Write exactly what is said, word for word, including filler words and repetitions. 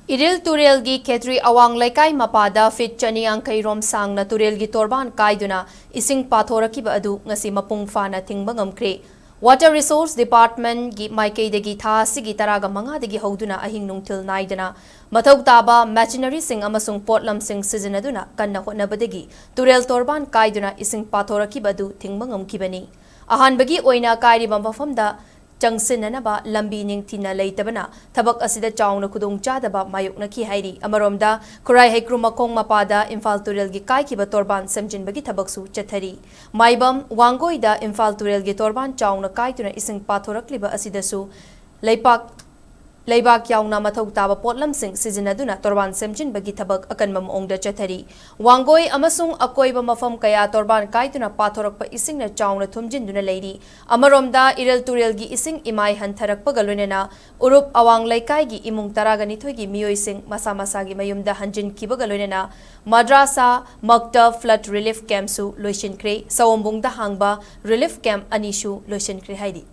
ꯏꯔꯤꯜ ꯇꯨꯔꯦꯜꯒꯤ ꯈꯦꯇ꯭ꯔꯤ ꯑꯋꯥꯡ ꯂꯩꯀꯥꯏ ꯃꯄꯥꯗ ꯐꯤꯠ ꯆꯅꯤ ꯌꯥꯡꯈꯩ ꯔꯣꯝ ꯁꯥꯡꯅ ꯇꯨꯔꯦꯜꯒꯤ ꯇꯣꯔꯕꯥꯟ ꯀꯥꯏꯗꯨꯅ ꯏꯁꯤꯡ ꯄꯥꯊꯣꯔꯛꯈꯤꯕ ꯑꯗꯨ ꯉꯁꯤ ꯃꯄꯨꯡ ꯐꯥꯅ ꯊꯤꯡꯕ ꯉꯝꯈ꯭ꯔꯦ꯫ Water Resource Department ꯒꯤ ꯃꯥꯏꯀꯩꯗꯒꯤ ꯊꯥ ꯑꯁꯤꯒꯤ ꯇꯔꯥꯒ ꯃꯉꯥꯗꯒꯤ ꯍꯧꯗꯨꯅ ꯑꯍꯤꯡ ꯅꯨꯡꯊꯤꯜ ꯅꯥꯏꯗꯅ ꯃꯊꯧ ꯇꯥꯕ machinery ꯁꯤꯡ ꯑꯃꯁꯨꯡ ꯄꯣꯠꯂꯝꯁꯤꯡ ꯁꯤꯖꯤꯟꯅꯗꯨꯅ ꯀꯟꯅ ꯍꯣꯠꯅꯕꯗꯒꯤ ꯇꯨꯔꯦꯜ ꯇꯣꯔꯕꯥꯟ ꯀꯥꯏꯗꯨꯅ ꯏꯁꯤꯡ ꯄꯥꯊꯣꯔꯛꯈꯤꯕ ꯑꯗꯨ ꯊꯤꯡꯕ ꯉꯝꯈꯤꯕꯅꯤ꯫ ꯑꯍꯥꯟꯕꯒꯤ ꯑꯣꯏꯅ ꯀꯥꯏꯔꯤꯕ ꯃꯐꯝꯗ ꯆꯪꯁꯤꯟꯅꯅꯕ ꯂꯝꯕꯤ ꯅꯤꯡꯊꯤꯅ ꯂꯩꯇꯕꯅ ꯊꯕꯛ ꯑꯁꯤꯗ ꯆꯥꯎꯅ ꯈꯨꯗꯣꯡꯆꯥꯗꯕ ꯃꯥꯌꯣꯛꯅꯈꯤ ꯍꯥꯏꯔꯤ꯫ ꯑꯃꯔꯣꯝꯗ, ꯈꯨꯔꯥꯏ ꯍꯩꯀ꯭ꯔꯨ ꯃꯈꯣꯡ ꯃꯄꯥꯗ ꯏꯝꯐꯥꯜ ꯇꯨꯔꯦꯜꯒꯤ ꯀꯥꯏꯈꯤꯕ ꯇꯣꯔꯕꯥꯟ ꯁꯦꯝꯖꯤꯟꯕꯒꯤ ꯊꯕꯛꯁꯨ ꯆꯠꯊꯔꯤ꯫ ꯃꯥꯏꯕꯝ ꯋꯥꯡꯒꯣꯏꯗ ꯏꯝꯐꯥꯜ ꯇꯨꯔꯦꯜꯒꯤ ꯇꯣꯔꯕꯥꯟ ꯆꯥꯎꯅ ꯀꯥꯏꯗꯨꯅ ꯏꯁꯤꯡ ꯄꯥꯊꯣꯔꯛꯂꯤꯕ ꯑꯁꯤꯗꯁꯨ ꯂꯩꯄꯥꯛ, ꯂꯩꯕꯥꯛ ꯌꯥꯎꯅ ꯃꯊꯧ ꯇꯥꯕ ꯄꯣꯠꯂꯝꯁꯤꯡ ꯁꯤꯖꯤꯟꯅꯗꯨꯅ ꯇꯣꯔꯕꯥꯟ ꯁꯦꯝꯖꯤꯟꯕꯒꯤ ꯊꯕꯛ ꯑꯀꯟꯕ ꯃꯑꯣꯡꯗ ꯆꯠꯊꯔꯤ꯫ ꯋꯥꯡꯒꯣꯏ ꯑꯃꯁꯨꯡ ꯑꯀꯣꯏꯕ ꯃꯐꯝ ꯀꯌꯥ ꯇꯣꯔꯕꯥꯟ ꯀꯥꯏꯗꯨꯅ ꯄꯥꯊꯣꯔꯛꯄ ꯏꯁꯤꯡꯅ ꯆꯥꯎꯅ ꯊꯨꯝꯖꯤꯟꯗꯨꯅ ꯂꯩꯔꯤ꯫ ꯑꯃꯔꯣꯝꯗ, ꯏꯔꯤꯜ ꯇꯨꯔꯦꯜꯒꯤ ꯏꯁꯤꯡ ꯏꯃꯥꯏ ꯍꯟꯊꯔꯛꯄꯒ ꯂꯣꯏꯅꯅ ꯎꯔꯨꯞ ꯑꯋꯥꯡ ꯂꯩꯀꯥꯏꯒꯤ ꯏꯃꯨꯡ ꯇꯔꯥꯒ ꯅꯤꯊꯣꯏꯒꯤ ꯃꯤꯑꯣꯏꯁꯤꯡ ꯃꯁꯥ ꯃꯁꯥꯒꯤ ꯃꯌꯨꯝꯗ ꯍꯟꯖꯤꯟꯈꯤꯕꯒ ꯂꯣꯏꯅꯅ ꯃꯗ꯭ꯔꯥꯁꯥ ꯃꯛꯇꯕ flood relief camp ꯁꯨ ꯂꯣꯏꯁꯤꯟꯈ꯭ꯔꯦ꯫ ꯁꯑꯣꯝꯕꯨꯡꯗ ꯍꯥꯡꯕ relief camp ꯑꯅꯤꯁꯨ ꯂꯣꯏꯁꯤꯟꯈ꯭ꯔꯦ ꯍꯥꯏꯔꯤ꯫